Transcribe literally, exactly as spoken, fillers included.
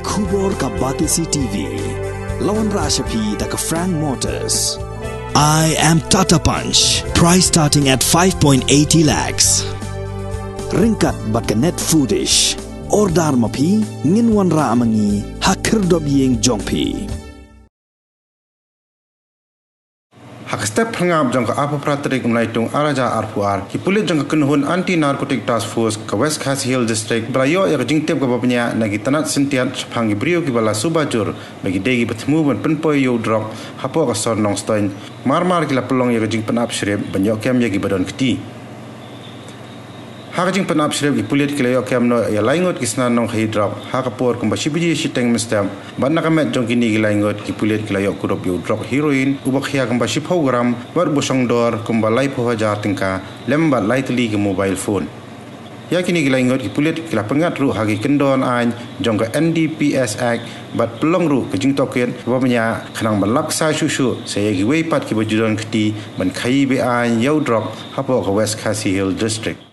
Khubor ka Batesi T V. La wanrah sha phi da ka Frank Motors. I am Tata Punch. Price starting at five point eighty lakhs. Ryngkat bad ka Net Foodish. Order ma phi, ngin wanrah ma ngi ha khyrdop ïing jong phi. Ha ka step phra ngap jong ka arphew phra tarik u Naitung ar hajar arphew ar, ki pulit jong ka kynhun Anti Narcotic Task Force ka West Khasi Hills District ba la ïoh ïa ka jingtip kaba bniah na ki tnat syntiat shaphang ki briew kiba la suba jur ba ki dei kiba thmu ban pynpoi ïa u drok hapoh ka sor Nongstoiñ, mar mar ki la pynlong ïa ka jingpynap shrip ban ïoh kem ïa kiba don kti. Ha ka jingpynap shrip, ki pulit ki la ïoh kem noh ïa lai ngut ki sna nongkhaïi drok ha ka por kumba shi baje shiteng mynstep, bad na ka met jong kine ki lai ngut, ki pulit ki la ïoh kurup ïa u drok heroin uba khia kumba shiphew gram bad uba shong dor kumba laiphew hajar tyngka, lem bad lai tylli ki mobile phone. Ïa kine ki lai ngut, ki pulit ki la pynngat ruh ha ki kyndon aiñ jong ka N D P S Act bad pynlong ruh ka jingtohkit kaba bniah khnang ban lap ksai shuh shuh sa ïa kiwei pat kiba ju don kti ban khaïi be-aiñ ïa u drok hapoh ka West Khasi Hills District.